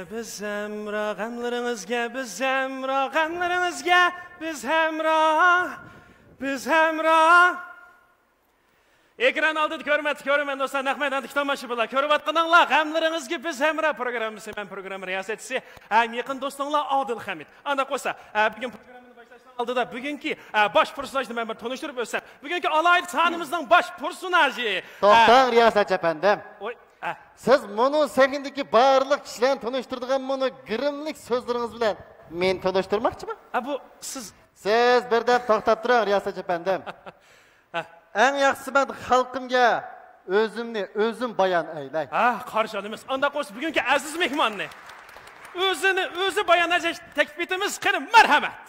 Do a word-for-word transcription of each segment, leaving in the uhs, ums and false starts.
بىز ھەمراھ، غەملىرىڭىزگە بىز ھەمراھ، غەملىرىڭىزگە بىز ھەمراھ، بىز ھەمراھ. ئېكران ئالدىدىكى ھۆرمەتلىك كۆرۈرمەن دوستلار، نەق مەيداندىكى تاماشىبىنلار، كۆرۈۋاتقىنىڭلار غەملىرىڭىزگە بىز ھەمراھ پروگراممىسى، مەن پروگرامما رىياسەتچىسى ھەم يېقىن دوستۇڭلار ئادىل خەمىت. ئانداق بولسا، ئە، بۈگۈن پروگراممىنى باشلاشنىڭ ئالدىدا بۈگۈنكى، ئە، باش پېرسوناژنى مەن بىر تونۇشتۇرۇپ ئۆتسەم، بۈگۈنكى ئالاھىدە سانىمىزنىڭ باش پېرسوناژى، ئە، توختاڭ، رىياسەتچى ئەپەندىم. ئوي، ئە. سىز مۇنۇ سەھنىدىكى بارلىق كىشىلەرنى تونۇشتۇرىدىغان مۇنۇ گىرىملىك سۆزلىرىڭىز بىلەن مېنى تونۇشتۇرماقچىمۇ؟ ئە، بۇ سىز. سىز بىردەم توختاپ تۇرۇڭ، رىياسەتچى ئەپەندىم. ھە. ئەڭ ياخشىسى مەن خەلقىمگە ئۆزۈمنى ئۆزۈم بايان ئەيلەي. ھە، قارشى ئالىمىز. ئانداق بولسا بۈگۈنكى ئەزىز مېھماننى ئۆزىنى ئۆزى بايان ئەيلەش تەكلىپ ئېتىمىز. قېنى، مەرھەمەت.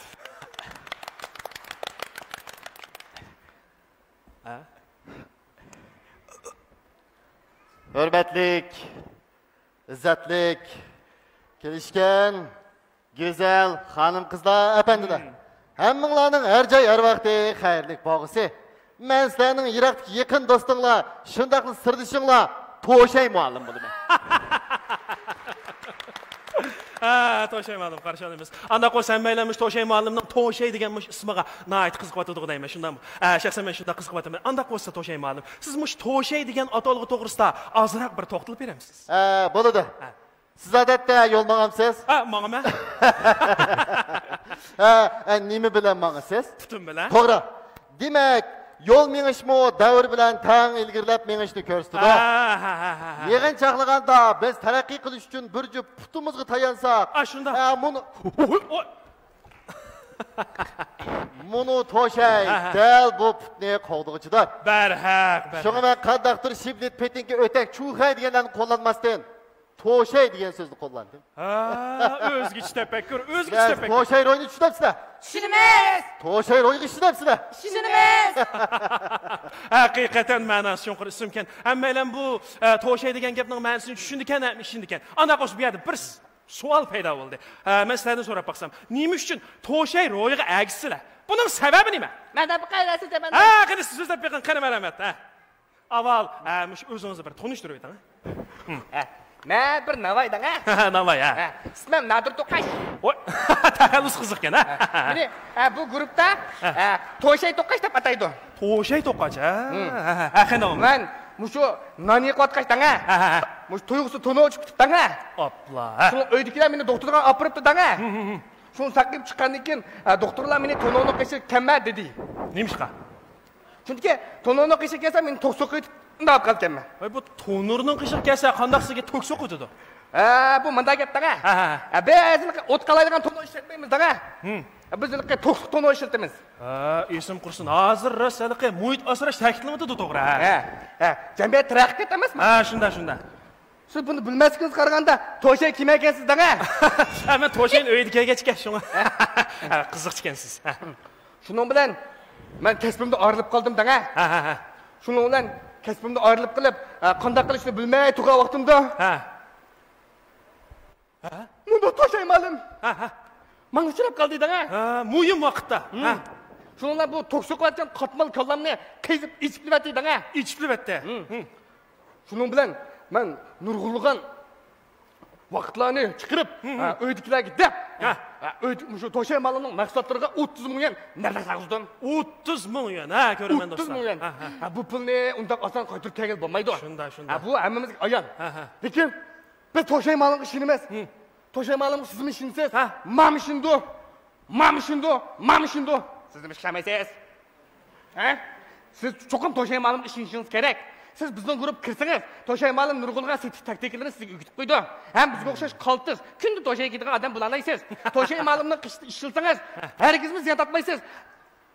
ھە؟ ھۆرمەتلىك، ئىززەتلىك، كېلىشكەن گۈزەل خانىم-قىزلار، ئەپەندىلەر، ھەممىڭلارنىڭ ھەر جاي، ھەر ۋاقتى خەيرلىك بولغۇسى. مەن سىلەرنىڭ يىراقتىكى يېقىن دوستۇڭلار، شۇنداقلا سىردىشىڭلار توشەي مۇئەللىم بولىمەن. ھە، توشەي مۇئەللىم، قارشى ئالىمىز. ئانداق بولسا ھەممەيلەن مۇشۇ توشەي مۇئەللىمنىڭ توشەي دېگەن مۇشۇ ئىسمىغا ناھايىتى قىزىقىۋاتىدىغۇ دەيمەن، شۇنداقمۇ؟ ھە، شەخسەن مەن شۇنداق قىزىقىۋاتىمەن. ئانداق بولسا توشەي مۇئەللىم، سىز مۇشۇ توشەي دېگەن ئاتالغۇ توغرىسىدا ئازراق بىر توختىلىپ بېرەمسىز؟ ھە، بولىدۇ. ھە. سىز ئادەتتە يول ماڭامسىز؟ ھە، ماڭىمەن. ھە، ھە، نېمە بىلەن ماڭىسىز؟ پۇتۇم بىلەن. توغرا. دېمەك، يول مېڭىشمۇ دەۋر بىلەن تەڭ ئىلگىرىلەپ مېڭىشنى كۆرسىتىدۇ. ھە، ھە، ھە، ھە، ھە. يىغىن چاغلىغاندا بىز تەرەققىي قىلىش ئۈچۈن بىر جۈپ پۇتىمىزغا تايانساق، ھە، شۇنداق. ھە، مۇنۇ، ئوي. مۇنۇ توشەي، ھە، ھە. دەل بۇ پۇتنى قوغدىغۇچىدۇر. بەرھەق، بەرھەق. شۇڭا مەن قانداقتۇر شىبلىت، پېتىنكى ئۆتەك، چۇخەي دېگەنلەرنى قوللانماستىن، توشەي دېگەن سۆزنى قوللاندىم. ھا، ئۆزگىچە تەپەككۇر، ئۆزگىچە تەپەككۇر. توشەي روھىنى چۈشىنەمسىلەر؟ چۈشىنىمىز. توشەي روھىغا ئىشىنەمسىلەر؟ ئىشىنىمىز. ھەقىقەتەن مەناسى چوڭقۇر ئىسىمكەن. ھەممەيلەن بۇ، ئە، توشەي دېگەن گەپنىڭ مەنىسىنى چۈشىنىدىكەن ھەم ئىشىنىدىكەن. ئانداق بولسا بۇ يەردە بىر س-، سوئال پەيدا بولدى. ئە، مەن سىلەردىن سوراپ باقسام، نېمە ئۈچۈن توشەي روھىغا ئەگىشىسىلەر؟ بۇنىڭ سەۋەبى نېمە؟ مەن دەپ بېقەي، رەسىل جەمەل. ھە، قېنى سىز سۆزلەپ بېقىڭ، قېنى، مەرھەمەت. ھە. ئاۋۋال، ھە، مۇشۇ ئۆزىڭىزنى بىر تونۇشتۇرۇۋېتىڭ. ھە، مەن بىر ناۋاي دەڭە. ناۋاي، ھە. ھە، ئىسمىم نادىر توقاش. ۋوي، تەخەللۇس قىزىقكەن، ھە. ھە، مېنى، ھە، بۇ گۇرۇپتا، ھە، توشەي توقاش دەپ ئاتايدۇ. توشەي توقاش، ھە. ھە، ھە، ھە، قېنى. مەن مۇشۇ نان يېقىۋاتقاچ دەڭە. ھە، ھە، ھە. مۇشۇ تۇيۇقسىز تونۇر ئۇچۇپ كېتىپ دەڭە. ئاپلا، ھە. شۇڭا ئۆيدىكىلەر مېنى دوختۇرغا ئاپىرىپتۇ دەڭە. ھىم، ھىم، ھىم. شۇنى ساقىيىپ چىققاندىن كېيىن، ئە، دوختۇرلار مېنى تونۇرنىڭ قېشىغا كەلمە دېدى. نېمىشقا؟ چۈنكى تونۇرنىڭ قېشىغا كەلسە مېنى توك سوقۇۋېتىپ ئۇنداپ قالىدىكەنمەن. ۋاي، بۇ تونۇرنىڭ قېشىغا كەلسە قانداق سىزگە توك سوقۇۋېتىدۇ؟ ھە، بۇ مۇنداق گەپ دەڭە. ھە، ھە، ھە. ھە، بىز ھېلىقى ئوت قالايدىغان تونۇر ئىشلەتمەيمىز دەڭە. ھىم. ھە، بىز ھېلىقى توكلۇق تونۇر ئىشلىتىمىز. ھە، ئېسىم قۇرسۇن. ھازىر راست ھېلىقى مۇھىت ئاسراش تەكىتلىنىۋاتىدۇ، توغرا، ھە. ھە، ھە. جەمئىيەت تەرەققىي قىلىۋاتىدۇ ئەمەسمۇ؟ ھە، شۇنداق، شۇنداق. سىز بۇنى بىلمەسلىكىڭىزگە قارىغاندا، توشەي كىم ئىكەنسىز دەڭە. ھە، مەن توشەينى ئۆيدە كەلگەچكە شۇڭا. ھە، قىزىقچىكەنسىز. ھە. شۇنىڭ بىلەن مەن كەسپىمدىن ئايرىلىپ قالدىم دەڭە. ھە، ھە، ھە. شۇنىڭ بىلەن كەسپىمدىن ئايرىلىپ قېلىپ، ھە، قانداق قىلىشنى بىلمەي تۇرغان ۋاقتىمدا. ھە. ھە؟ مۇنداق توشاي مالىم. ھە، ھە. ماڭا ئۇچراپ قالدى دەڭە. ھە، مۇھىم ۋاقىتتا. ھە. شۇنىڭ بىلەن بۇ توك سوقۇۋاتقان قاتمال كاللامنى قېزىپ ئېچىپلىۋەتتى دەڭە. ئېچىپلىۋەتتى. ھىم. شۇنىڭ بىلەن مەن نۇرغۇنلىغان ۋاقىتلارنى چىقىرىپ، ھە، ئۆيدىكىلەرگە دەپ، ھە، ئۆيدە مۇشۇ توشاي مالىمنىڭ مەھسۇلاتلىرىغا ئوتتۇز مىڭ يۈەن نەپقە سالغۇزدۇم. ئوتتۇز مىڭ يۈەن، ھە، كۆرىمەن دوستلار. ئوتتۇز مىڭ يۈەن. ھە، ھە. ھە، بۇ پۇلنى ئۇنداق ئاسان قايتۇرۇپ كەلگىلى بولمايدۇ. شۇنداق، شۇنداق. ھە، بۇ ھەممىمىزگە ئايان. ھە، ھە. لېكىن بىز توشاي مالىمغا ئىشىنىمىز. ھىم. توشاي مالىمغا سىزمۇ ئىشىنىسىز؟ ھە. مەنمۇ ئىشىنىدۇ. مەنمۇ ئىشىنىدۇ. مەنمۇ ئىشىنىدۇ. سىز نېمە ئىشلەمەيسىز؟ ھە؟ سىز چوقۇم توشاي مالىمغا ئىشىنىشىڭىز كېرەك. سىز بىزنىڭ گۇرۇپپىغا كىرسىڭىز، توشاي مالىم نۇرغۇنلىغان سېتىش تاكتىكىلىرىنى سىزگە ئۆگىتىپ قويىدۇ. ھەم بىزگە ئوخشاش قالتىس، كۈندە توشايغا كېتىدىغان ئادەم بولالايسىز. توشاي مالىمنىڭ قېشىدا ئىشلىسىڭىز، ھەرگىزمۇ زىيان تارتمايسىز.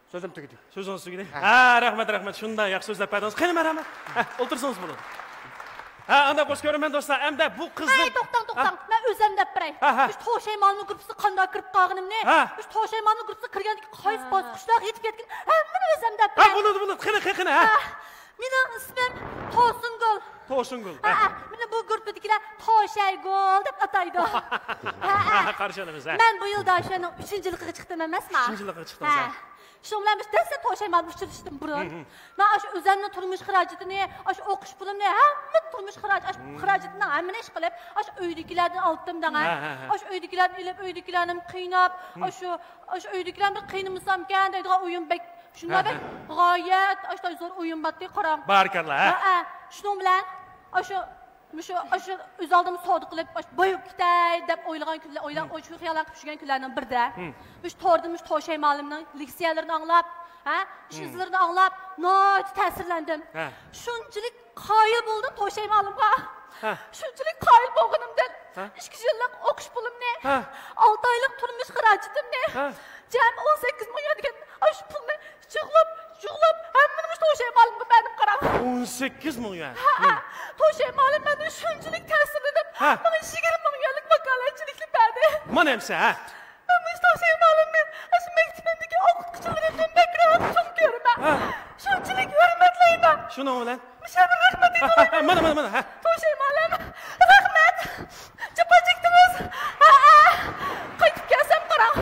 سۆزۈم تۈگىدى. سۆزىڭىز تۈگىدى؟ ھە. ھە، رەھمەت، رەھمەت. شۇنداق ياخشى سۆزلەپ بەردىڭىز. قېنى، مەرھەمەت. ھە، ئولتۇرسىڭىز بولىدۇ. ھە، ئانداق بولسا كۆرىمەن دوستلار. ئەمدى بۇ قىزنى، ھەي، توختاڭ، توختاڭ. ھە. مەن ئۆزۈم دەپ بېرەي. ھە، ھە. مۇشۇ توشاي مالىم گۇرۇپپىسىغا قانداق كىرىپ قالغىنىمنى، ھە. مۇشۇ توشاي مالىم گۇرۇپپىسىغا كىرگەندىكى قايسى باسقۇچلارغا يېتىپ كەتكىنىنى ھەممىنى ئۆزۈم دەپ ھە، بېرەي. بولىدۇ، بولىدۇ. قېنى، قېنى، قېنى، ھە. ھە. مېنىڭ ئىسمىم توسۇنگۈل. توسۇنگۈل، ھە، ھە. ھە. مېنى بۇ گۇرۇپپىدىكىلەر توشايگۈل دەپ ئاتايدۇ. ھە، ھە. قارشى ئالىمىز، ھە. مەن بۇ يىل داشۆنىڭ ئۈچىنچى يىللىقىغا چىقتىم ئەمەسمۇ؟ ئۈچىنچى يىللىقىغا چىقتىڭىز، ھە. ھە. شۇنىڭ بىلەن بىز دەسلەپ توشاي مالىم ئۇچرىشىشتىن بۇرۇن، مەن ئاشۇ ئۆزۈمنىڭ تۇرمۇش خىراجىتىنى، ئاشۇ ئوقۇش پۇلۇمنى، ھەممە تۇرمۇش خىراج-، ئاشۇ خىراجىتىنىڭ ھەممىنى ئىش قىلىپ، ئاشۇ ئۆيدىكىلەردىن ئالدىم دەڭە. ھە، ھە، ھە. ئاشۇ ئۆيدىكىلەردىن ئېلىپ، ئۆيدىكىلەرنى قىيناپ، ئاشۇ، ئاشۇ ئۆيدىكىلەرنى بىر قىينىمىسامكەن دەيدىغان ئويۇم بەك، شۇنداق بەك غايەت ئاشۇنداق زور ئويۇم بارتى، قاراڭ. بارىكاللا، ھە. ھە، شۇنىڭ بىلەن ئاشۇ مۇشۇ، ئاشۇ ئۆز ئالدىمغا سودا قىلىپ، ئاشۇ بايىپ كېتەي دەپ ئويلىغان كۈنلەر، ئويلا-، شۇ خىياللارنى قىلىپ يۈرگەن كۈنلەرنىڭ بىرىدە، مۇشۇ توردىن مۇشۇ توشاي مالىمنىڭ لېكسىيەلىرىنى ئاڭلاپ، ھە، ئىش ئىزلىرىنى ئاڭلاپ، ناھايىتى تەسىرلەندىم. ھە. شۇنچىلىك قايىل بولدۇم توشاي مالىمغا. ھە. شۇنچىلىك قايىل بولغىنىمدىن، ھە، ئىككى يىللىق ئوقۇش پۇلۇمنى، ھە، ئالتە ئايلىق تۇرمۇش خىراجىتىمنى، ھە، جەمئىي ئون سەككىز مىڭ يۈەن دېگەن ئاشۇ پۇلنى يىغلاپ، يىغلاپ، ھەممىنى مۇشۇ توشاي مالىمغا بەردىم، قاراڭ. ئون سەككىز مىڭ يۈەن. ھە، ھە. توشاي مالىم مەندىن شۇنچىلىك تەسىرلىنىپ، ھە، ماڭا يىگىرمە مىڭ يۈەنلىك ۋاكالەتچىلىكنى بەردى. مانا ئەمسە، ھە. مەن مۇشۇ توشاي مالىمنى ئاشۇ مەكتىپىمدىكى ئوقۇتقۇچىلىرىمدىن بەكرەك چوڭ كۆرىمەن. ھە. شۇنچىلىك ھۆرمەتلەيمەن. شۇنىڭ بىلەن مۇشۇ يەردىن رەھمەت ئېيتىمەن. ھە، ھە، مانا، مانا، مانا، ھە. توشاي مالىم، رەھمەت. جاپا چەكتىڭىز. ھە، ھە. قايتىپ كەلسەم قاراڭ.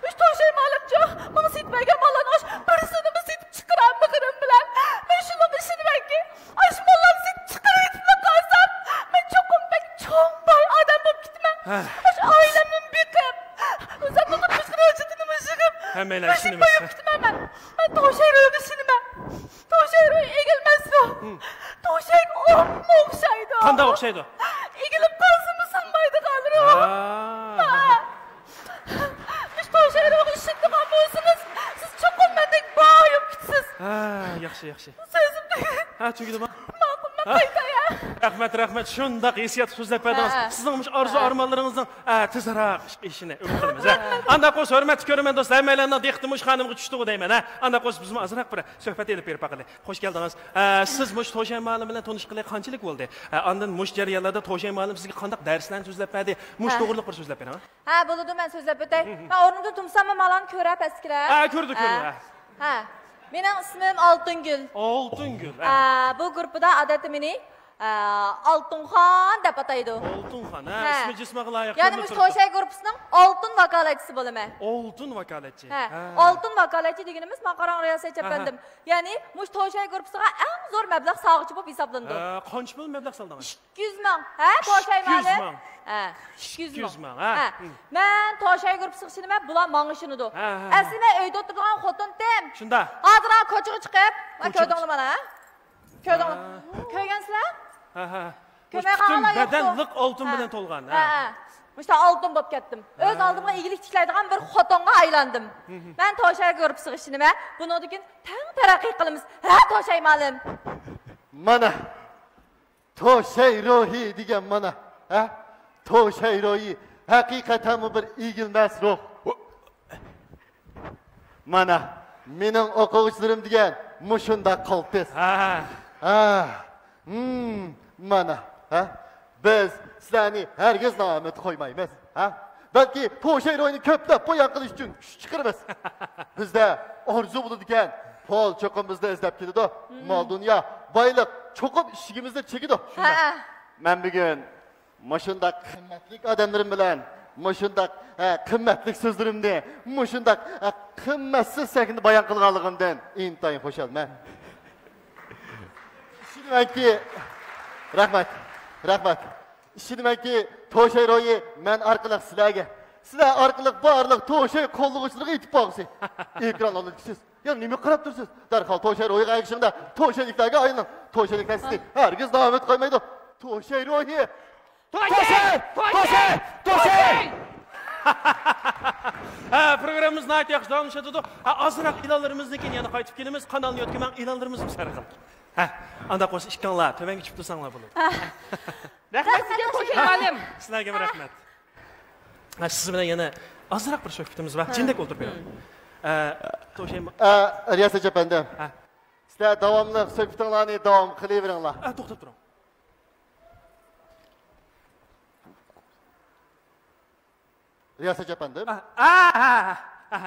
ئۈچ توشاي مالىمچۇ، ماڭا سېتىپ بەرگەن ماللارنىڭ ئاش بىرسىنىمۇ سېتىپ چىقىرالمىغىنىم بىلەن، مەن شۇنىڭغا ئىشىنىمەنكى، ئاش ماللارنى سېتىپ چىقىرىۋېتىپلا قالسام، مەن چوقۇم بەك چوڭ باي ئادەم بولۇپ كېتىمەن. ھە. ئاش ئائىلەمنىمۇ بېقىپ، ئۆزۈمنىڭ تۇرمۇش خىراجىتىنىمۇ يىغىپ، ھەممەيلەن مەن ئىشىنىمىز. بايىپ كېتىمەن مەن. مەن توشاي روھىغا ئىشىنىمەن. توشاي روھى ئېگىلمەس روھ. توشايغا ئوپمۇ ئوخشايدۇ. قانداق ئوخشايدۇ؟ ئېگىلىپ قالسىمۇ سۇنمايدىغان روھ. ھە. مۇشۇ توشاي روھىغا ئىشىنىدىغان بولسىڭىز، سىز چوقۇم مەندەك بايىپ كېتىسىز. ھە، ياخشى، ياخشى. سۆزۈم تۈگىدى. ھە، تۈگىدىما؟ ماقۇل، مەن قايتاي. رەھمەت، رەھمەت. شۇنداق ھېسسىيات سۆزلەپ بەردىڭىز. ھە. سىزنىڭ مۇشۇ ئارزۇ ئارمانلىرىڭىزنىڭ، ھە، تېزراق ئىشقا ئېشىشىنى ئۈمىد قىلىمىز. ھە. ئانداق بولسا، ھۆرمەتلىك كۆرۈرمەن دوستلار، ھەممەيلەننىڭ دىققىتى مۇشۇ خانىمغا چۈشتىغۇ دەيمەن. ھە. ئانداق بولسا، بىزمۇ ئازراق بىر سۆھبەت ئېلىپ بېرىپ باقىلى. خوش كەلدىڭىز. ئە، سىز مۇشۇ توشاي مالىم بىلەن تونۇشقىلى قانچىلىك بولدى؟ ئە، ئاندىن مۇشۇ جەريانلاردا توشاي مالىم سىزگە قانداق دەرسلەرنى سۆزلەپ بەردى؟ مۇشۇ توغرىلىق بىر سۆزلەپ بېرىڭ. ھە، بولىدۇ، مەن سۆزلەپ ئۆتەي. مەن ئورنۇمدىن تۇرساممۇ مالارنى كۆرە پەسكىلەر. ھە، كۆردى، كۆردى، ھە. ھە. مېنىڭ ئىسمىم ئالتۇنگۈل. ئالتۇنگۈل، ھە. ئە، بۇ گۇرۇپپىدا ئادەتتە مېنى، ئە، ئالتۇنخان دەپ ئاتايدۇ. ئالتۇنخان، ھە، ھە. ئىسمى جىسمىغا لايىق يەنى كۆرۈنۈپ مۇشۇ تۇرىدۇ. توشاي گۇرۇپپىسىنىڭ ئالتۇن ۋاكالەتچىسى بولىمەن. ئالتۇن ۋاكالەتچى. ھە. ھە. ئالتۇن ۋاكالەتچى دېگىنىمىز، ماڭا قاراڭ رىياسەت ئەپەندىم. يەنى مۇشۇ توشاي گۇرۇپپىسىغا ئەڭ زور مەبلەغ سالغۇچى بولۇپ ھېسابلىنىدۇ. ھە، قانچە پۇل مەبلەغ سالدىڭىز؟ ئىككى يۈز مىڭ. ھە، توشاي مالىم. ئىككى يۈز مىڭ. ھە، ئىككى يۈز مىڭ. ھە. ھە. مەن توشاي گۇرۇپپىسىغا ئىشىنىمەن، بۇلار ماڭا ئىشىنىدۇ. ھە، ھە، ھە. ئەسلى مەن ئۆيدە ئولتۇرىدىغان خوتۇنتىم. شۇنداق. ھازىر ھا كوچىغا چىقىپ، ھە، كوچىغا كۆردۈڭلار مانا، ھە؟ كۆردۈڭلار. ھە. كۆرگەنسىلەر؟ ھە، ھە. كۆرمەي قالغانلار يوقتۇ. بەدەن لىق ئالتۇن بىلەن تولغان، ھە. ھە، ھە. مۇشۇنداق ئالتۇن بولۇپ كەتتىم. ئۆز ئالدىمغا ئىگىلىك تىكلەيدىغان بىر خوتۇنغا ئايلاندىم. مەن توشاي گۇرۇپپىسىغا ئىشىنىمەن. بۇنىڭدىن كېيىن تەڭ تەرەققىي قىلىمىز. ھە، توشاي مالىم. مانا، توشاي روھى دېگەن مانا. ھە؟ توشاي روھى ھەقىقەتەنمۇ بىر ئېگىلمەس روھ. مانا، مېنىڭ ئوقۇغۇچىلىرىم دېگەن مۇشۇنداق قالتىس. ھە. ھە. ھىم، مانا، ھە؟ بىز سىلەرنى ھەرگىز نائۈمىد قويمايمىز، ھە؟ بەلكى توشاي روھىنى كۆپلەپ بايان قىلىش ئۈچۈن كۈچ چىقىرىمىز. بىزدە ئارزۇ بولىدىكەن، پۇل چوقۇم بىزنى ئىزدەپ كېلىدۇ. مال-دۇنيا، بايلىق چوقۇم ئىشىكىمىزنى چېكىدۇ. ھە. مەن بۈگۈن مۇشۇنداق قىممەتلىك ئادەملىرىم بىلەن مۇشۇنداق، ھە، قىممەتلىك سۆزلىرىمنى مۇشۇنداق، ھە، قىممەتسىز سەھنىدە بايان قىلغانلىقىمدىن ئىنتايىن خۇشالمەن. ئىشىنىمەنكى، رەھمەت، رەھمەت. ئىشىنىمەنكى، توشاي روھى مەن ئارقىلىق سىلەرگە، سىلەر ئارقىلىق بارلىق توشاي قوللىغۇچىلىرىغا يېتىپ بارغۇسى. ئېكران ئالدىدىكى سىز يەنە نېمە قاراپ تۇرسىز؟ دەرھال توشاي روھىغا ئەگىشىڭلار، توشايلىكلەرگە ئايلىنىڭ. توشايلىكلەر سىزنى ھەرگىز نائۈمىد قويمايدۇ. توشاي روھى! توشاي! توشاي! توشاي! ھە، پروگراممىمىز ناھايىتى ياخشى داۋاملىشىۋاتىدۇ. ھە، ئازراق ئېلانلىرىمىزدىن كېيىن يەنە قايتىپ كېلىمىز. قانالنى يۆتكىمەڭ، ئېلانلىرىمىزمۇ سەرخىل. ھە، ئانداق بولسا ئىككىڭلار تۆۋەنگە چۈشۈپ تۇرساڭلار بولىدۇ. رەھمەت سىزگە، توشاي مۇئەللىم. سىلەرگىمۇ رەھمەت. ھە، سىز بىلەن يەنە ئازراق بىر سۆھبىتىمىز بار. ھە. جىندەك ئولتۇرۇپ بېرىڭ. ھە، توشاي مۇ-، ئە، رىياسەتچى ئەپەندىم. ھە. سىلەر داۋاملىق سۆھبىتىڭلارنى داۋام قىلىۋېرىڭلار. ھە، توختاپ تۇرۇڭ. رىياسەتچى ئەپەندىم. ئا، ئا، ئا، ئا.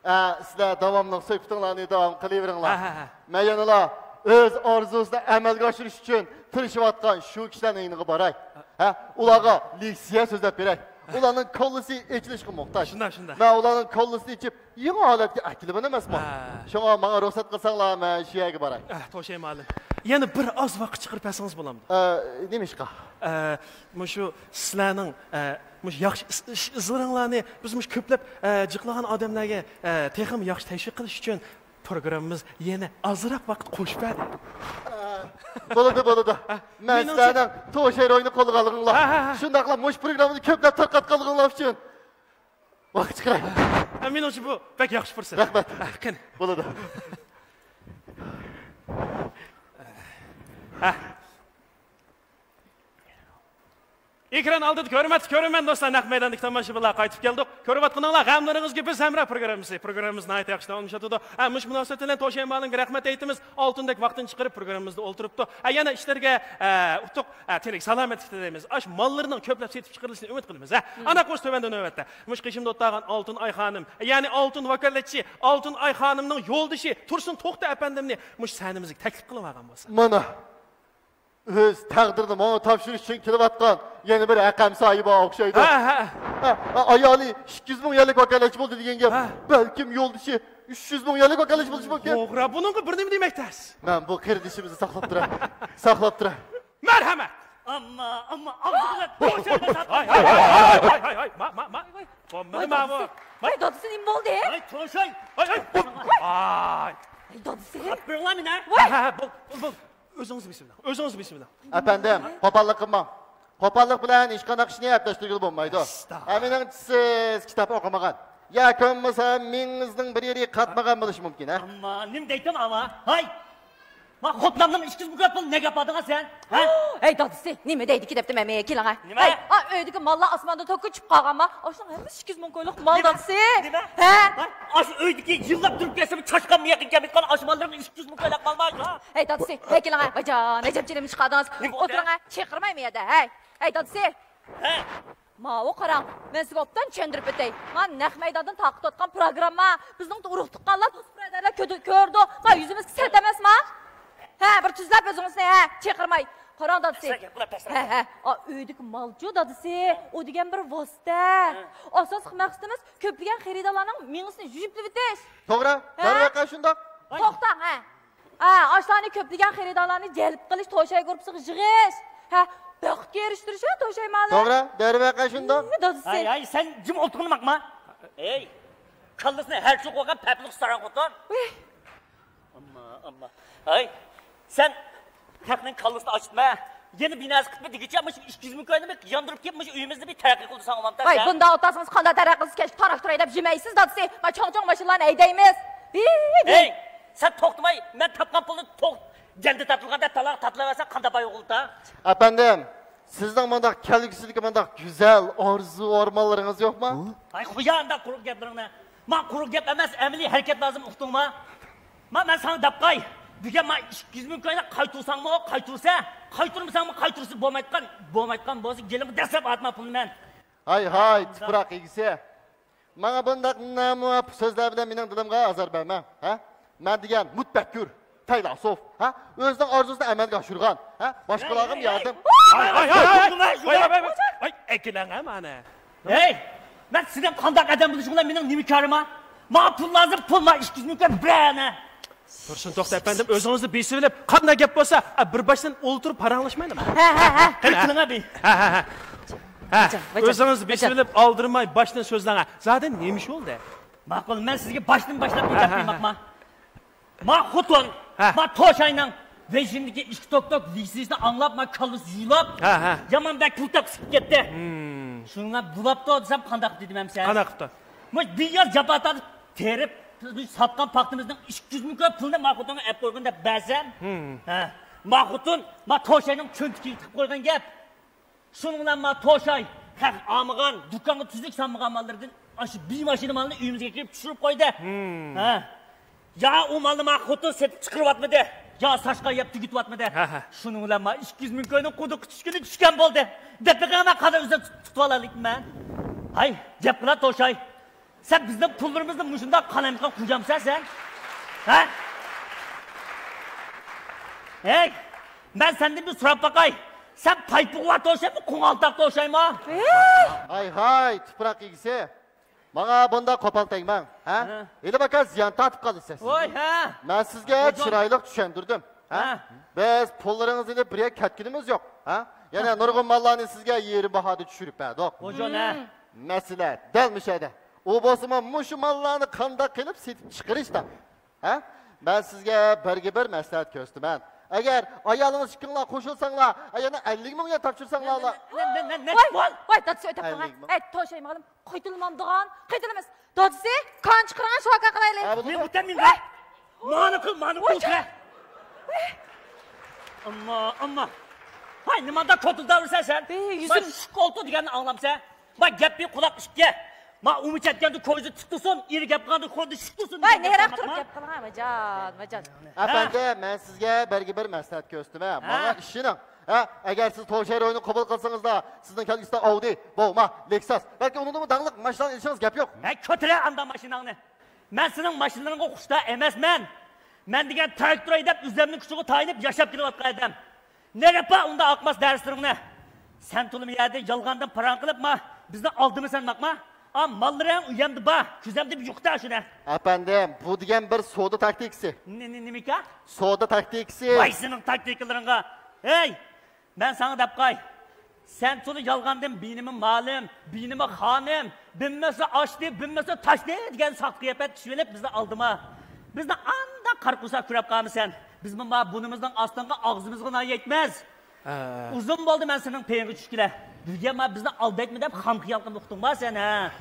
ئا، سىلەر داۋاملىق سۆھبىتىڭلارنى داۋام قىلىۋېرىڭلار. ئا، ئا، ئا. مەن يەنىلا ئۆز ئارزۇسىنى ئەمەلگە ئاشۇرۇش ئۈچۈن تىرىشىۋاتقان شۇ كىشىلەرنىڭ يېنىغا باراي. ھە، ئۇلارغا لېكسىيە سۆزلەپ بېرەي. ئۇلارنىڭ كاللىسى ئېچىلىشقا موھتاج. شۇنداق، شۇنداق. مەن ئۇلارنىڭ كاللىسىنى ئېچىپ، يېڭى ھالەتكە ئەكېلىمەن ئەمەسمۇ؟ ھە. شۇڭا ماڭا رۇخسەت قىلساڭلار، مەن شۇ يەرگە باراي. ئە، توشاي مۇئەللىم. يەنە بىر ئاز ۋاقىت چىقىرىپ بەرسىڭىز بولامدۇ؟ ئە، نېمە ئىشقا؟ ئە، مۇشۇ سىلەرنىڭ، ئە، مۇشۇ ياخشى ئىش، ئىش ئىزلىرىڭلارنى بىز مۇشۇ كۆپلەپ، ئە، جىقلىغان ئادەملەرگە، ئە، تېخىمۇ ياخشى تەشۋىق قىلىش ئۈچۈن پروگراممىمىز يەنە ئازراق ۋاقىت قوشۇپ بەردى. ئە، بولىدۇ، بولىدۇ. ھە، مەن مېنىڭچە سىلەرنىڭ توشاي روھىنى قولغا ئالغىنىڭلار. ھە، ھە، ھە. شۇنداقلا مۇشۇ پروگراممىنى كۆپلەپ تارقاتقانلىقىڭلار ئۈچۈن ۋاقىت چىقىراي. ھە، مېنىڭچە بۇ بەك ياخشى پۇرسەت. رەھمەت. ھە، قېنى. بولىدۇ. ھە. ئېكران ئالدىدىكى ھۆرمەتلىك كۆرۈرمەن دوستلار، نەق مەيداندىكى تاماشىبىنلار، قايتىپ كەلدۇق. كۆرۈۋاتقىنىڭلار غەملىرىڭىزگە بىز ھەمراھ پروگراممىسى. پروگراممىمىز ناھايىتى ياخشى داۋاملىشىۋاتىدۇ. ھە، مۇشۇ مۇناسىۋەت بىلەن توشاي مۇئەللىمگە رەھمەت ئېيتىمىز. ئالتۇندەك ۋاقتىنى چىقىرىپ پروگراممىمىزدا ئولتۇرۇپتۇ. ھە، يەنە ئىشلىرىگە، ئە، ئۇتۇق، ئە، تىنچلىك، سالامەتلىك تىلەيمىز. ئاشۇ ماللىرىنىڭ كۆپلەپ سېتىپ چىقىرىلىشىنى ئۈمىد قىلىمىز. ھە، ئانا قوش تۆۋەندە نۆۋەتتە مۇشۇ قېشىمدا ئولتۇرغان ئالتۇن ئاي خانىم، يەنى ئالتۇن ۋاكالەتچى، ئالتۇن ئاي خانىمنىڭ يولدىشى تۇرسۇن توختى ئەپەندىمنى مۇشۇ سەھنىمىزگە تەكلىپ قىلىۋالغان بولسا. مانا. ئۆز تەقدىرىنى ماڭا تاپشۇرۇش ئۈچۈن كېلىۋاتقان يەنە بىر ھەقەم ساھىبىغا ئوخشايدۇ. ھە، ھە. ھە، ئايالى ئىككى يۈز مىڭ يۈەنلىك ۋاكالەتچى بولدى دېگەن گەپ. ھە. بەلكىم يولدىشى ئۈچ يۈز مىڭ يۈەنلىك ۋاكالەتچى بولۇشى مۇمكىن. توغرا، بۇنىڭغا بىر نېمە دېمەك تەس. مەن بۇ قېرىندىشىمىزنى ساقلاپ تۇراي. ساقلاپ تۇراي. مەرھەمەت! ئەمما، ئەمما، ئاغزىغا ھاي، ھاي، ھاي، ھاي، ھاي، ھاي، ما، ما، ما. بولمىدى ما بۇ. ۋاي، دادىسى نېمە بولدى؟ ۋاي، توشاي. ۋاي، ۋاي، ۋاي. ۋاي. ئەي، دادىسى. قاپىرىڭلار مېنى. ۋاي. ھە، ھە، ھە، بول، بول، بول. ئۆزىڭىزنى بېسىۋېلىڭ. ئۆزىڭىزنى بېسىۋېلىڭ. ئەپەندىم، قوپاللىق قىلماڭ. قوپاللىق بىلەن ھېچقانداق ئىشنى ئەپلەشتۈرگىلى بولمايدۇ. ئەستاغپۇرۇللا. ھە، مېنىڭچە سىز كىتاب ئوقۇمىغان ياكى بولمىسا مېڭىڭىزنىڭ بىر يېرى قاتمىغان بولۇشى مۇمكىن، ھە؟ ئەمما نېمە دەيتتىم ئاۋا؟ ھاي! ما خوتۇنۇمنىڭ ئىككى يۈز مىڭ كۆپ پۇلىنى نەگە ئاپاردىڭ سەن؟ ھە؟ ھەي، دادىسى، نېمە دەيدىكى دەپتىمەن مەن، كېلىڭە. نېمە؟ ھەي، ئا، ئۆيدىكى ماللار ئاسماندا توك كۆچۈپ قالغانما؟ ئاشۇنىڭ ھەممىسى ئىككى يۈز مىڭ كويلۇق مال، نېمە؟ دادىسى. نېمە؟ ھە؟ ھاي، ئاشۇ ئۆيدىكى يىللاپ تۇرۇپ كەلسىمۇ چاشقانمۇ يېقىن كەلمەيدىغان ئاشۇ ماللىرىڭ ئىككى يۈز مىڭ كويلۇق مالما؟ ھەي، دادىسى، ھەي، كېلىڭە، بايجان، ئەجەب جىرىمنى چىقاردىڭىز. نېمە بولدى؟ ئولتۇرۇڭە، چېقىرماي مۇ يەردە، ھەي. ھەي، دادىسى. ھە؟ ماۋۇ قاراڭ، مەن سىزگە ئوبدان چۈشەندۈرۈپ ئۆتەي. ما نەق مەيداندىن تارقىتىۋاتقان پروگرامما بىزنىڭ ئۇرۇق تۇغقانلار، دوست بۇرادەرلەر كۆدى-، كۆرىدۇ. ما يۈزىمىزگە سەت ئەمەسما؟ ھە، بىر تۈزلەپ ئۆزىڭىزنى، ھە، چېقىرماي. قاراڭ دادىسى. ھە، ھە، ئا، ئۆيدىكى مالچۇ دادىسى، ئۇ دېگەن بىر ۋاسىتە. ھە. ئاساسلىق مەقسىتىمىز كۆپلىگەن خېرىدارلارنىڭ مېڭىسىنى يۇيۇپلىۋېتىش. توغرا، ھە؟ دەرۋەقە شۇنداق. توختاڭ، ھە. ھە، ئاشۇلارنى كۆپلىگەن خېرىدارلارنى جەلپ قىلىش، توشاي گۇرۇپپىسىغا يىغىش. ھە، بەختكە ئېرىشتۈرۈش، ھە، توشاي مالى. توغرا، دەرۋەقە شۇنداق. ھە، دادىسى. ھەي، ھەي، سەن جىم ئولتۇرغىنى باقما. ھەي، كاللىسىنى ھەر چوقۇغان پەپلىق ساراڭ خوتۇن. ئۇي. ئەمما، ئەمما. ھەي، سەن خەقنىڭ كاللىسىنى ئاچىتما. يەنە بىناسى قىتما دېگۈچە مۇشۇ ئىككى يۈز مىڭ كوينى بىر ياندۇرۇپ كېلىپ، مۇشۇ ئۆيىمىزنى بىر تەرەققىي قىلدۇرساڭ بولمامتىغۇ؟ ۋاي، بۇنداق ئولتۇرسىڭىز قانداق تەرەققىي قىلىسىز؟ كەچ تاراكتور ھەيدەپ يۈرمەيسىز دادىسى. ما چوڭ-چوڭ ماشىنىلارنى ھەيدەيمىز. ھەي، سەن توختىماي، مەن تاپقان پۇلنى توق جەندە تارتىلغاندا تالاغا تارتىلىۋەرسەڭ قانداق باي ئوغۇل تا؟ ئەپەندىم، سىزنىڭ مۇنداق كەلگۈسىدىكى مۇنداق گۈزەل ئارزۇ ئارمانلىرىڭىز يوقمۇ؟ ھاي، قويا ئانداق قۇرۇق گەپلىرىڭنى. ما قۇرۇق گەپ ئەمەس، ئەمەلىي ھەرىكەت لازىم، ئۇقتۇڭما؟ ما مەن ساڭا دەپ قاي. بۈگۈن ما ئىككى يۈز مىڭ كوينى قايتۇرساڭمۇ قايتۇرسا، قايتۇرمىساڭمۇ قايتۇرسا، بولمايدىغان، بولمايدىغان بولسا گېلىمغا دەسسەپ ئاتما پۇلنى مەن. ھاي، ھاي، تۇپراق ئىگىسى. ماڭا بۇنداق نامۇۋاپىق سۆزلەر بىلەن مېنىڭ دىلىمغا ئازار بەرمە، ھە؟ مەن دېگەن مۇتپەككۇر، پەيلاسوف، ھە؟ ئۆزىنىڭ ئارزۇسىنى ئەمەلگە ئاشۇرغان، ھە؟ باشقىلارغىمۇ ياردەم. ھاي، ھاي، ھاي، ھاي، ھاي، ھاي، ھاي، ھاي، ئەكېلىڭە مانا. ھەي، مەن سېنىڭ قانداق ئادەم بولۇشۇڭ بىلەن مېنىڭ نېمە كارىم بار؟ ماڭا پۇل لازىم، پۇل، ما ئىككى يۈز مىڭ كوي بەرنە. تۇرسۇن توختى ئەپەندىم، ئۆزىڭىزنى بېسىۋېلىپ، قانداق گەپ بولسا، بىر باشتىن ئولتۇرۇپ پاراڭلاشمايلىما؟ ھە، ھە، ھە. قېنى، قېنى. ھە، ھە، ھە. ھە، ھە. ھە، باجان، باجان، ئۆزىڭىزنى باجان. بېسىۋېلىپ، ئالدىرىماي باشتىن سۆزلەڭە. زادى نېمە ئىش بولدى؟ ماقۇل، مەن سىزگە باشتىن باشلاپ ھە، گەپ ھە، قىلماقما. ھە. ما خوتۇن، ھە. ما توشاينىڭ بېيجىڭدىكى ئىككى توك-توك لىسىسىنى ئاڭلاپ، ما كاللىسى يۇيۇلۇپ، ھە، ھە. يامان بەك پۇل تاپقۇسى كېلىپ كەتتى. ھىم. شۇنىڭ بىلەن بولاپتۇ دېسەم، قانداق دېدىم ئەمسە؟ قانداق قىپتۇ؟ مۇشۇ بىر ياز جاپا تارتىپ، تېرىپ، ساتقان پاختىمىزنىڭ ئىككى يۈز مىڭ كوي پۇلىنى ما خوتۇنغا ئەپ قويغىن دەپ بەرسەم، ھىم. ھە، ما خوتۇن، ما توشاينىڭ چۆنتىكىگە تىقىپ قويغان گەپ. شۇنىڭ بىلەن ما توشاي، خەق ئالمىغان، دۇكانغا تۈزۈك سالمىغان ماللىرىدىن ئاشۇ بىر ماشىنا مالنى ئۆيىمىزگە كىرىپ چۈشۈرۈپ قويدى. ھىم. ھە. يا ئۇ مالنى ما خوتۇن سېتىپ چىقىرىۋاتمىدى، يا ساشقا يەپ تۈگىتىۋاتمىدى. ھە، ھە. شۇنىڭ بىلەن ما ئىككى يۈز مىڭ كوينىڭ قۇدۇققا چۈشكىنى چۈشكەن بولدى. دەپ بېقىڭ، مەن قانداق ئۆزۈم تۇتۇۋالالايمەن؟ ھەي، گەپ قىلا توشاي. سەن بىزنىڭ پۇللىرىمىزنى مۇشۇنداق قالايمىقان قۇيامسەن سەن؟ ھە؟ ھەي، مەن سەندىن بىر سوراپ باقاي. سەن پايپىغا توشايمۇ، قوڭالتاققا توشايمۇ؟ ھاي، ھاي، تۇپراق ئىگىسى. ماڭا بۇنداق قوپال تەگمەڭ، ھە؟ ھە. ھېلى باكا زىيان تارتىپ قالىسىز. ۋاي، ھە. مەن سىزگە چىرايلىق چۈشەندۈردۈم، ھە؟ ھە. بىز پۇللىرىڭىزنى ئېلىپ بىر يەرگە كەتكىنىمىز يوق، ھە؟ يەنە نۇرغۇن ماللارنى سىزگە يېرىم باھادا چۈشۈرۈپ بەردۇق. ھوجون، ھە. مەسىلە دەل مۇشۇ يەردە. ئۇ بولسىمۇ مۇشۇ ماللارنى قانداق قىلىپ سېتىپ چىقىرىشتا. ھە؟ مەن سىزگە بىرگە بىر مەسلىھەت كۆرسىتىمەن. ئەگەر ئايالىڭىز ئىككىڭلار قوشۇلساڭلار، ئايالنى ئەللىك مىڭ يۈەن تاپشۇرساڭلار. نە، نە، نە، نە، نە، ۋاي، بول! ۋاي، دادىسى ئۆتەپ قالغان. ئەللىك مىڭ. ئەي، توشاي مالىم، قايتىلىمامدىغان، قايتىلىماس. دادىسى، كان چىقىرغان شۇ ئاكا قىلايلى. ھە، بولىدۇ. نېمە ئۆتەم نېمە؟ مانا قىل، مانا قىل. ئەمما، ئەمما. ھاي، نېمانداق كوتۇلداۋۇرسەن سەن؟ ئەي، يۈزۈم. مانا شۇ كوتۇل دېگەننى ئاڭلامسەن؟ ما گەپنى قۇلاق ئىككى. ما ئۇمۇ چەتكەندە كويزا تۇتۇسۇن، ئېرى گەپ قىلغاندا كويزا شۇتۇسۇن ۋاي، دېگەن نېرەك گەپ تۇرۇپ قىلماقما. گەپ قىلغان، ئاجان، ئاجان. ئەپەندى، مەن سىزگە بەرگە بىر مەسلىھەت كۆرسىتىمەن. ھە؟ ماڭا ئىشىنىڭ. ھە، ئەگەر سىز توشاي روھىنى قوبۇل قىلسىڭىزلا، سىزنىڭ كەلگۈسىدە ئاۋدى، بوما، لېكساس، بەلكى ئۇنىڭدىنمۇ داڭلىق ماشىنىلارنى ئېلىشىڭىز گەپ يوق. ھە، كۆتۈرە ئاندا ماشىناڭنى. مەن سېنىڭ ماشىنىلىرىڭغا خۇشتا ئەمەسمەن. مەن دېگەن تەرەك تۇراي دەپ ئۆزۈمنىڭ كۈچىگە تايىنىپ ياشاپ كېلىۋاتقان ئادەم. نېرەپا ئۇنداق ئاقماس دەرسلىرىڭنى. سەن تولىمۇ يەردە يالغاندىن پاراڭ قىلىپ، ما، بىزنى ئالدىمىسەن باقما. ئا، ماللىرىڭ ئۆيەمدە بار، كۆزەمدە بىر يوقىتا شۇنى. ئەپەندىم، بۇ دېگەن بىر سودا تاكتىكىسى. نې-، نې-، نېمىكا؟ سودا تاكتىكىسى. ۋاي، سېنىڭ تاكتىكىلىرىڭغا. ھەي، مەن ساڭا دەپ قاي. سەن تولا يالغاندىن بىنىمۇ مالىم، بىنىمۇ خانىم، بىنمىسە ئاشتى، بىنمىسە تاشتى دېگەن ساختا قىياپەت چۈشۈۋېلىپ بىزنى ئالدىما. بىزنى ئانداق قارا قورساق كۆرۈپ قالمىسەن. بىزمۇ ما بۇنىمىزنىڭ ئاستىنقى ئاغزىمىزغا نان يەتمەس. ھە. ئۇزۇن بولدى مەن سېنىڭ پېيىڭگە چۈشكىلى. بۈگۈن ما بىزنى ئالدايتما دەپ خام خىيال قىلىپ ئۇقتۇڭما سەن، ھە؟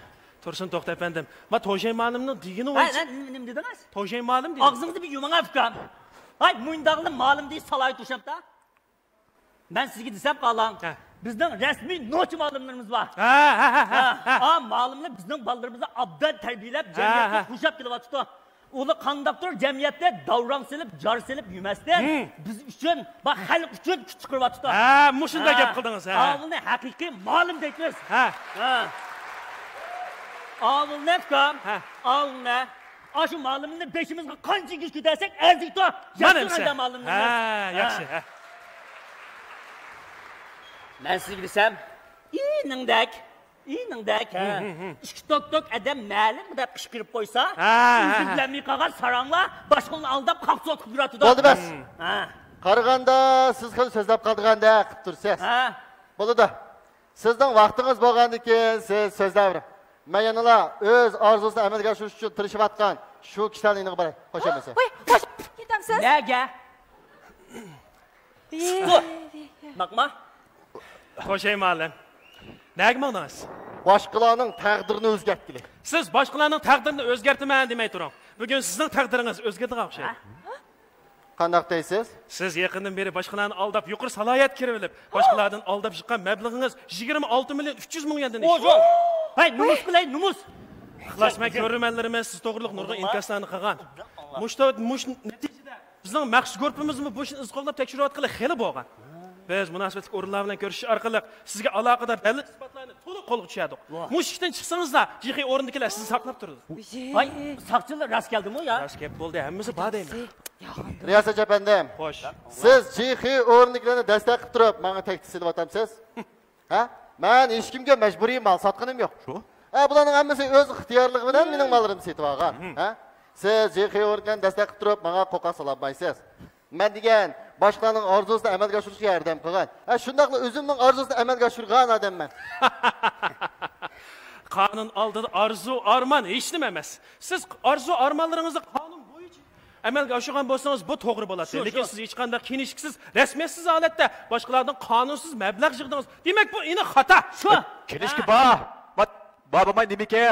تۇرسۇن، توختا ئەپەندىم. ما توشاي مالىمنىڭ دېگىنى ھە، بويىچە. ھە، نېمە، نېمە دېدىڭىز؟ توشاي مالىم دېدىم. ئاغزىڭىزنى بىر يۇمۇڭ ئۇكام. ھاي، مۇنداقلا مالىم دېيىش سالاھىيىتى توشاپتا. مەن سىزگە دېسەم قالاڭ، ھە. بىزنىڭ رەسمىي نوچى مالىملىرىمىز بار. ھە، ھە، ھە، ھە، ھە. ھە، ھە. ئا مالىملار بىزنىڭ بالىلىرىمىزنى ئابدان تەربىيەلەپ، ھە، جەمئىيەتكە ھە. قوشاپ كېلىۋاتىدۇ. ئۇلار قانداقتۇر جەمئىيەتتە داۋراڭ سېلىپ، جار سېلىپ يۈرمەستىن، ھىم. بىز ئۈچۈن ۋە خەلق ئۈچۈن كۈچ چىقىرىۋاتىدۇ. ھە، مۇشۇنداق ھە. گەپ قىلدىڭىز، ھە. ئاۋۇلنى ھەقىقىي مالىم دەيمىز. ھە. ھە. ئاۋۇلنى ئۇكام، ھە. ئاۋۇلنى. ئاشۇ مالىمنى بېشىمىزغا قانچە يېگۈز كۆتەرسەك ئەرزىيدۇ. مانا ياخشى ئەمسە. ئانداق مالىمنى. ھە، ھە. ياخشى، ھە. مەن سىزگە دېسەم، ئىنىڭدەك، ئىنىڭدەك، ھە. ھىم، ھىم، ھىم. ئىككى توك-توك ئادەم مەلۇم دەپ قىچقىرىپ قويسا، ھە، ھە، ئۆزى ھە. بىلەلمەي قالغان ساراڭلار باشقىلارنى ئالداپ قاقسۇ ئاتقۇزۇپ يۈرۈۋاتىدۇ. بولدى بەس. ھە. قارىغاندا سىز خېلى سۆزلەپ قالىدىغاندەك قىلىپ تۇرسىز. ھە. بولىدۇ. سىزنىڭ ۋاقتىڭىز بولغاندىكىن سىز سۆزلەۋېرىڭ. مەن يەنىلا ئۆز ئارزۇسىنى ئەمەلگە ئاشۇرۇش ئۈچۈن تىرىشىۋاتقان شۇ كىشىلەرنىڭ يېنىغا باراي. خوش ئەمىسە. ۋاي، خوش. كېتەمسىز؟ نەگە؟ چىقتۇ. باقما. خوش ئەي مالىم. نەگە ماڭدىڭىز؟ باشقىلارنىڭ تەقدىرىنى ئۆزگەرتكىلى. سىز باشقىلارنىڭ تەقدىرىنى ئۆزگەرتىمەن دېمەي تۇرۇڭ. بۈگۈن سىزنىڭ تەقدىرىڭىز ئۆزگىرىدىغان ئوخشايدۇ. ھە؟ قانداق دەيسىز؟ سىز يېقىندىن بېرى باشقىلارنى ئالداپ، يۇقىرى سالاھىيەتكە كىرىۋېلىپ، باشقىلاردىن ئالداپ چىققان مەبلىغىڭىز يىگىرمە ئالتە مىليون ئۈچ يۈز مىڭ يۈەندىن ئېشىپ. ھەي، نومۇس قىلاي، نومۇس! ئىخلاس، مەن كۆرۈرمەنلىرىمىز سىز توغرۇلۇق نۇرغۇن ئىنكاسلارنى قىلغان. مۇشۇ، مۇشۇ نەتىجىدە بىزنىڭ مەخسۇس گۇرۇپپىمىزمۇ بۇ ئىشنى ئىزچىل قوغلاپ تەكشۈرۈۋاتقىلى خېلى بولغان. بىز مۇناسىۋەتلىك ئورۇنلار بىلەن كۆرۈشۈش ئارقىلىق سىزگە ئالاقىدار دەلىل-ئىسپاتلارنى تولۇق قولغا چۈشۈردۇق. ۋاھ. مۇشۇ ئىشتىن چىقسىڭىزلا، جىخې ئورنىدىكىلەر سىزنى ساقلاپ تۇرىدۇ. ۋاي، ساقچىلار راست كەلدىمۇ يا؟ راست گەپ بولدى، ھەممىسى بار دەيمەن. رىياسەتچى ئەپەندىم. خوش. سىز جىخې ئورنىدىكىلەرنى دەستەك قىلىپ تۇرۇپ، ماڭا تەھدىت سېلىۋاتامسىز؟ ھە؟ مەن ھېچكىمگە مەجبۇرىي مال ساتقىنىم يوق. شۇ؟ ھە، بۇلارنىڭ ھەممىسى ئۆز ئىختىيارلىقى بىلەن مېنىڭ ماللىرىمنى سېتىۋالغان. ھە؟ سىز جىخې ئورنىدىكىلەرنى دەستەك قىلىپ تۇرۇپ، ماڭا قوقا سالالمايسىز. مەن دېگەن باشقىلارنىڭ ئارزۇسىنى ئەمەلگە ئاشۇرۇشقا ياردەم قىلغان. ھە، شۇنداقلا ئۆزۈمنىڭ ئارزۇسىنى ئەمەلگە ئاشۇرغان ئادەممەن. قانۇن ئالدىدا ئارزۇ، ئارمان ھېچنېمە ئەمەس. سىز ئارزۇ، ئارمانلىرىڭىزنى قانۇن بويىچە ئەمەلگە ئاشۇرغان بولسىڭىز، بۇ توغرا بولاتتى. شۇ، لېكىن شۇ. سىز ھېچقانداق كىنىشكىسىز، رەسمىيەتسىز ھالەتتە باشقىلاردىن قانۇنسىز مەبلەغ يىغدىڭىز. دېمەك، بۇ ئېنىق خاتا. شۇ. كىنىشكا ھە. بار. بار، بار بولماي نېمىكى؟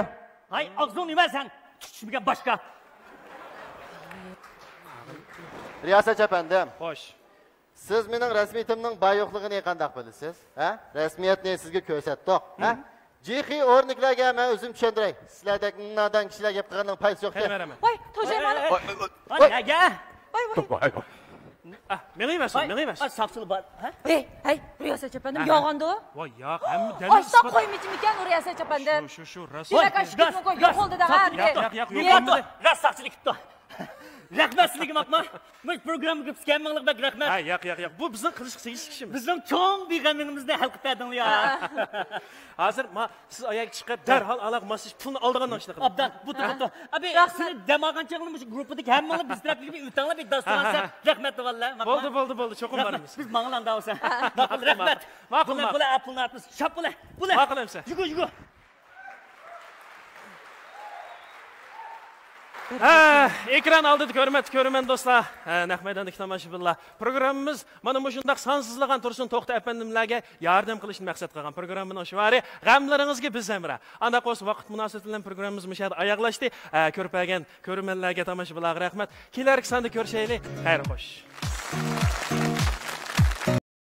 ھاي، ئاغزىڭنى يۇمە سەن، تۈك چۈشمىگەن باشقا. رىياسەتچى ئەپەندىم. خوش. سىز مېنىڭ رەسمىيىتىمنىڭ بار يوقلۇقىنى قانداق بىلىسىز؟ ھە؟ رەسمىيەتنى سىزگە كۆرسەتتۇق. ھە؟ ھىم. جىخې ئورنىدىكىلەرگە مەن ئۆزۈم چۈشەندۈرەي. سىلەردەك نادان كىشىلەر گەپ قىلغاننىڭ پايدىسى يوق. قېنى بېرىمەن. ۋاي، توشاي مالىم. ۋاي، ۋاي، ۋاي. ۋاي، نەگە؟ ۋاي، ۋاي. ۋاي، ۋاي. ئا، مېڭىۋەرسۇن، ۋاي، مېڭىۋەرسۇن. ئا، ساقچىلار بار. ھە؟ ھەي، ھەي، رىياسەتچى ئەپەندىم، ھە، ھە. يالغاندۇ. ۋاي، ياق، ھەممە دەلىل ئىسپات. قويمىچىمىكەن ئۇ رىياسەتچى ئەپەندىم؟ شۇ، شۇ، شۇ، راست. دېمەك، راست، ئاشۇ راست، يوقالدى دە، راست، ھە، ياق، ياق، ياق، يوقالمىدى. راست، ساقچىلار كېتىپتۇ. رەھمەت سىلىگە ماقما. مۇشۇ پروگراممىغا كەلگەنلىكىڭىزگە بەك رەھمەت. ھە، ياق، ياق، ياق. بۇ بىزنىڭ قىلىشقا تېگىشلىك ئىشىمىز. بىزنىڭ چوڭ بىغەمىڭىزنى ھەل قىلىپ بەردىڭلار يا. ھازىر ما سىز ئاياغقا چىقىپ، دەرھال ئالاغا ماسلىشىپ، پۇلنى ئالىدىغان ئىشنى قىلىڭ. ئابدان، بۇتۇ، بۇتۇ. ئەبى، سىلى دەم ئالغان چېغىڭلار مۇشۇ گۇرۇپپىدىكى ھەممىڭلار بىز تەرەپلىك بىر ئۆتەڭلار، بىر داستىخان سەپ. رەھمەت دەۋاللا. بولدى، بولدى، بولدى. چوقۇم بارىمىز. بىز ماڭىلا ئاندا بولسا. ماقۇل، رەھمەت. ماقۇل، بولە، ماقۇل. بولە، پۇلنى ئاتمىسا. شاپ بولە، بولە. ماقۇل ئەمسە. يۈگۈر، يۈگۈر. ھە، ئېكران ئالدىدىكى ھۆرمەتلىك كۆرۈرمەن دوستلار، ھە، نەق مەيداندىكى تاماشىبىنلار، پروگراممىمىز مانا مۇشۇنداق سانسىزلىغان تۇرسۇن توختى ئەپەندىملەرگە ياردەم قىلىشنى مەقسەت قىلغان. پروگراممىنىڭ شوئارى «غەملىرىڭىزگە بىز ھەمراھ». ئانداق بولسا ۋاقىت مۇناسىۋىتى بىلەن پروگراممىمىز مۇشۇ يەردە ئاياغلاشتى. ھە، كۆرۈپ بەرگەن كۆرۈرمەنلەرگە، تاماشىبىنلارغا رەھمەت. كېلەركى ساندا كۆرۈشەيلى. خەير خوش.